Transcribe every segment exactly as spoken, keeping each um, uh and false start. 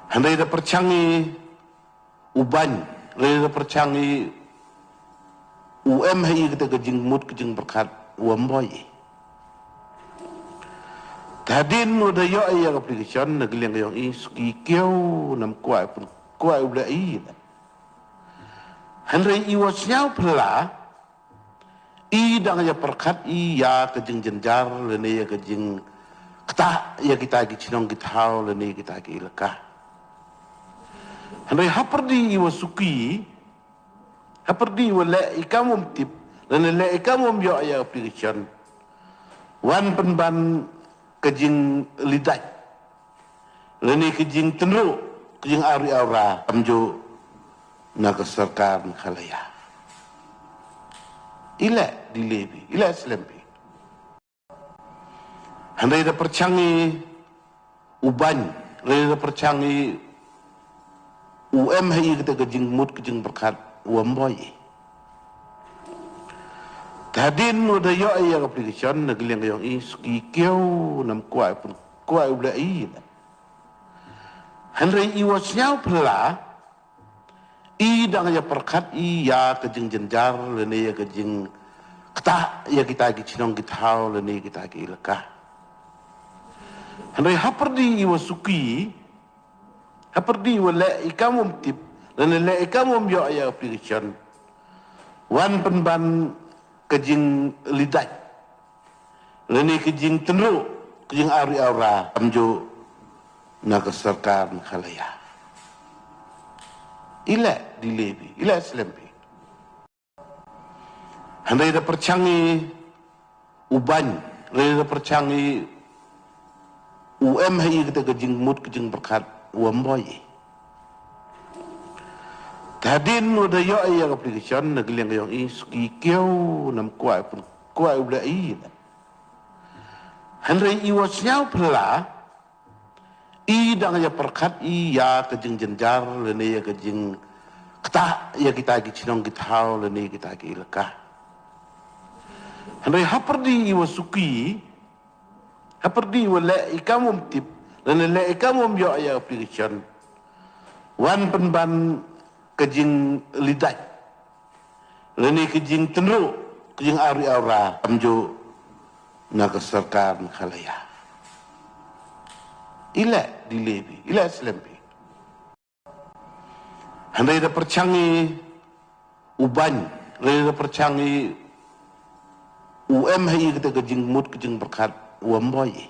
Hynrei da pyrshang i u bang, hynrei da pyrshang i u em ha i kata ka jingmut ka jingpyrkhat u ym boi i. Te hadien u da ïoh ïa ka application na ka liang ka jong i, suki kiew, nam kwah pun, kwah u leh i. Hynrei i wa sñiaw phylla, i dang ïa pyrkhat i ïa ka jingjynjar lane ïa ka jingktah ïa kita ki chnong ki thaw lane kita ki elaka. Hynrei hapyrdi i wa suki, hapyrdi i wa leh i kam um tip lane leh i kam um ïoh ïa application, wan pynban ka jinglidait lane ka jingtynruh, ka jingarui awra kamjooh na ka sorkar Meghalaya. I leh di leh phi, i leh slem phi. Hynrei da pyrshang i u bang, hynrei da pyrshang i u em ha i kata ka jingmut ka jingpyrkhat u ym boi i. Te hadien u da ïoh ïa ka application na ka liang ka jong i, suki kiew, nam kwah pun, kwah u leh i. Hynrei i wa sñiaw phylla, i dang ïa pyrkhat i ïa ka jingjynjar lane ïa ka jingktah ïa kita ki chnong ki thaw lane kita ki elaka. Hynrei hapyrdi i wa suki, hapyrdi i wa leh i kam um tip lane leh i kam um ïoh ïa application, wan pynban ka jinglidait lane ka jingtynruh, ka jingarui awra kamjooh na ka sorkar Meghalaya. I leh di leh phi, i leh slem phi. Hynrei da pyrshang i u bang, hynrei da pyrshang i u em ha i kata ka jingmut ka jingpyrkhat u ym boi i. Te hadien u da ïoh ïa ka application na ka liang ka jong i, suki kiew, nam kwah pun, kwah u leh i. Hynrei i wa sñiaw phylla, i dang ïa pyrkhat i ïa ka jingjynjar lane ïa ka jingktah ïa kita ki chnong ki thaw lane kita ki elaka. Hynrei hapyrdi i wa suki, hapyrdi i wa leh i kam um tip lane leh i kam um ïoh ïa application, wan pynban ka jinglidait lane ka jingtynruh, ka jingarui awra kamjooh na ka sorkar Meghalaya. I leh di leh phi, i leh slem phi. Hynrei da pyrshang i u bang, hynrei da pyrshang i u em ha i kata ka jingmut ka jingpyrkhat u ym boi i.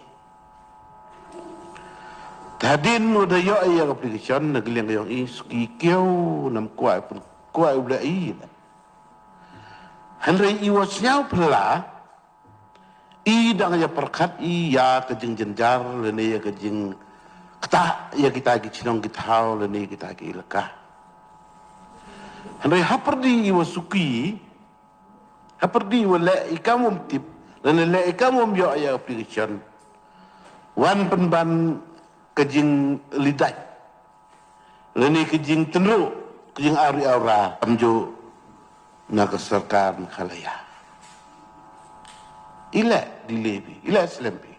Te hadien u da ïoh ïa ka application na ka liang ka jong i, suki kiew, nam kwah pun, kwah u leh i. Hynrei i wa sñiaw phylla, i dang ïa pyrkhat i ïa ka jingjynjar lane ïa ka jingktah ïa kita ki chnong ki thaw lane kita ki elaka. Hynrei hapyrdi i wa suki, hapyrdi i wa leh i kam um tip lane leh i kam um ïoh ïa application, wan pynban ka jinglidait lane ka jingtynruh, ka jingarui awra kamjooh na ka sorkar Meghalaya. I leh di leh phi, i leh slem phi.